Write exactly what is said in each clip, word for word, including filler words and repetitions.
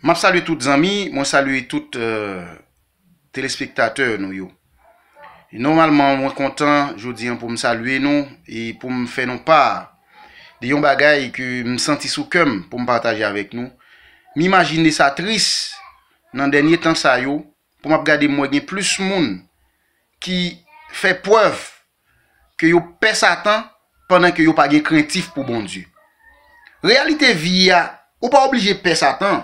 M ap salye tout zanmi, mwen salye tout, euh, telespektatè nou yo. Nòmalman, mwen kontan jodi a pou m salye nou e pou m fè nou pa de yon bagay ke m santi sou kè m pou m pataje avèk nou. M imajine sa tris nan dènye tan sa yo, pou m ap gade m wè gen plis moun ki fè prèv ke yo pè Satan pandan ke yo pa gen krentif pou Bondye. Reyalite vi a, ou pa oblije pè Satan.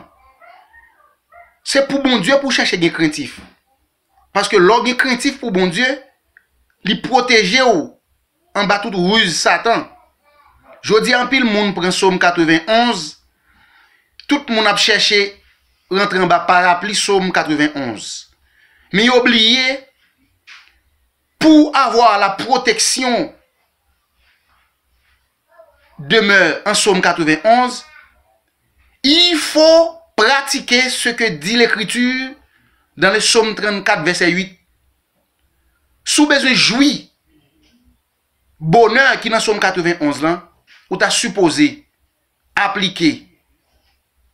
Se pou Bondye pou w chèche gen krentif. Paske lè w gen krentif pou Bondye, li pwoteje w anba tout riz Satan. Jodi a, anpil moun pran Sòm katrevenn onz, tout moun ap chèche rantre anba parapli Sòm katrevenn onz. Men yo bliye, pour avoir la protection demeure en Psaume quatre-vingt-onze, il faut pratiquer ce que dit l'Écriture dans le Psaume trannkat, vèsè uit. Si w bezwen jwi bonè ki nan Sòm katrevenn onz lan, ou ta sipoze aplike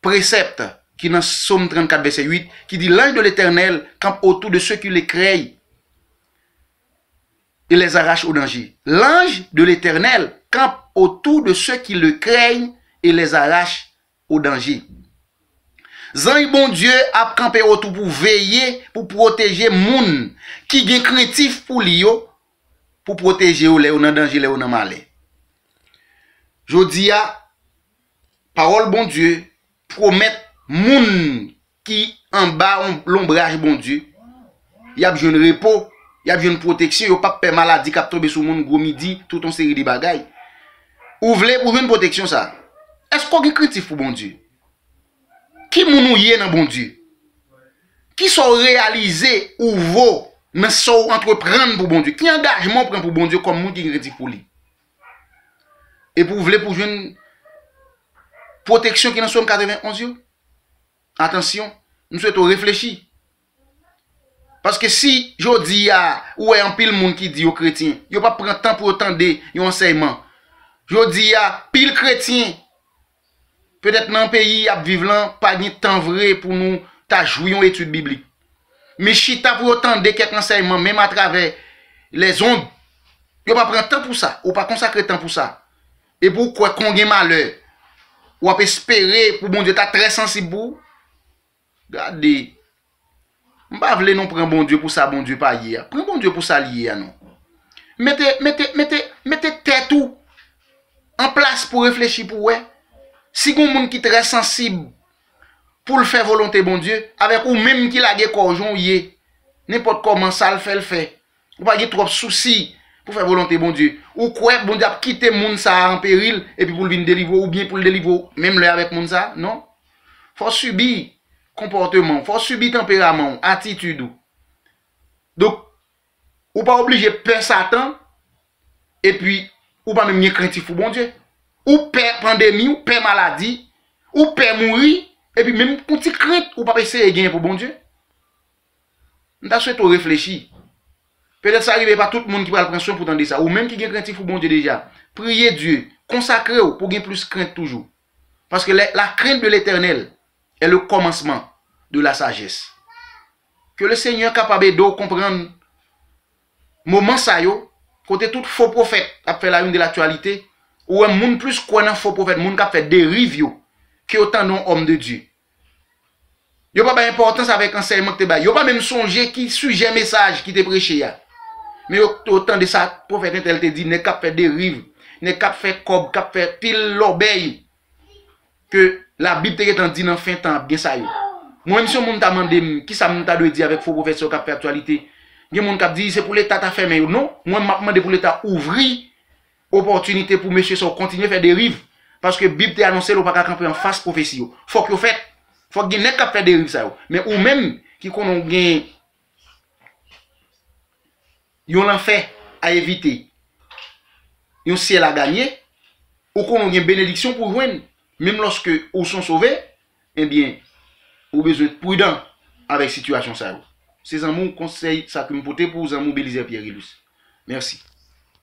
presèp ki nan Sòm trannkat, vèsè uit, ki di, L'ange de l'Éternel campe autour de ceux qui le craignent et les arrache au danger. L'ange de l'Éternel campe autour de ceux qui le craignent et les arrache au danger. Zanj Bondye ap kanpe otou pou veye, pou pwoteje moun ki gen krentif pou li yo, pou pwoteje yo lè yo nan danje, lè yo nan malè. Jodi a, pawòl Bondye pwomèt moun ki anba on-, lonbraj Bondye, y ap jwenn repo, y ap jwenn pwoteksyon, yo p ap pè maladi k ap tonbe sou moun gwo midi, tout yon seri de bagay. Ou vle pou jwenn pwoteksyon sa a? Èske w gen krentif pou Bondye? Ki moun ou ye nan Bondye? Kisa w reyalize ou vo nan sa w antreprann pou Bondye? Ki angajman w pran pou Bondye kòm moun ki gen krentif pou li? Epi w vle pou w jwenn pwoteksyon ki nan Sòm katrevenn onz yo? Atansyon, m swete w reflechi. Paske si jodi a, ou wè anpil moun ki di yo kretyen, yo p ap pran tan pou yo tande yon ansèyman. Jodi a, pil kretyen, petèt nan peyi y ap viv lan, pa gen tan vre pou nou ta jwi yon etid biblik. Men chita pou yo tande kèk ansèyman, menm atravè lèzond, yo pa pran tan pou sa, ou pa konsakre tan pou sa. Epi w kwè kon gen malè, w ap espere pou Bondye ta trè sansib pou ou. Gade, m pa vle nou pran Bondye pou sa Bondye pa ye a. Pran Bondye pou sa l ye a, non. Mete, mete, mete, mete tèt ou an plas pou reflechi, pou wè. Si gon moun ki trè sansib pou l fè volonte Bondye, avèk ou menm ki lage kò w jan w ye, nenpòt kòman sa l fè, l fè. Ou pa gen twòp sousi pou fè volonte Bondye. Ou kwè Bondye ap kite moun sa a an peril, epi pou l vin delivre w, oubyen pou l delivre w menm lè avèk moun sa a? Non. Fò w sibi konpòteman w, fò w sibi tanperaman w, atitid ou. Donk, ou pa oblije pè Satan, epi ou pa menm gen krentif pou Bondye. Ou pè pandemi, ou pè maladi, ou pè mouri, epi menm yon ti krent ou p ap eseye genyen pou Bondye. M ta swete w reflechi. Petèt sa rive pa tout moun ki pral pran swen pou tande sa. Ou menm ki gen krentif pou Bondye deja, priye Dye, konsakre w pou w gen plis krent toujou. Paske la, la crainte de l'Éternel est le commencement de la sagesse. Ke le Senyè kapab ede w konprann moman sa yo, kote tout fo pwofèt ap fè la une de l'actualité, ou wè moun plis kwè nan fo pwofèt, moun k ap fè deriv yo, ke yo tande yon òm de Dye. Yo pa bay enpòtans avèk ansèyman ki te bay. Yo pa menm sonje ki sijè mesaj ki te preche a. Men yo, yo tande sa pwofèt entèl te di, nèg k ap fè deriv, nèg k ap fè kòb, k ap fè pil lòbèy, ke Labib te gentan di nan fen tan ap gen sa yo. Mwen menm, si yon moun ta mande m kisa m ta dwe di avèk fo pwofèt sa yo k ap fè aktyalite, gen moun k ap di se pou Leta ta fèmen yo. Non, mwen m ap mande pou Leta ouvri opòtinite pou mesye sa yo kontinye fè deriv. Paske Bib te anonse l, ou pa ka kanpe anfas pwofesi yo. Fòk yo fèt. Fòk gen nèg k ap fè deriv sa yo. Men ou menm ki konnen w gen yon lanfè a evite, yon syèl a ganye, ou konnen w gen benediksyon pou w jwenn, menm lòske ou se yon sove, ebyen, ou bezwen pridan avèk sitiyasyon sa yo. Se zanmi w konsèy sa ke m pote pou w, zanmi w Belizaire Pierre Guilus. Mèsi.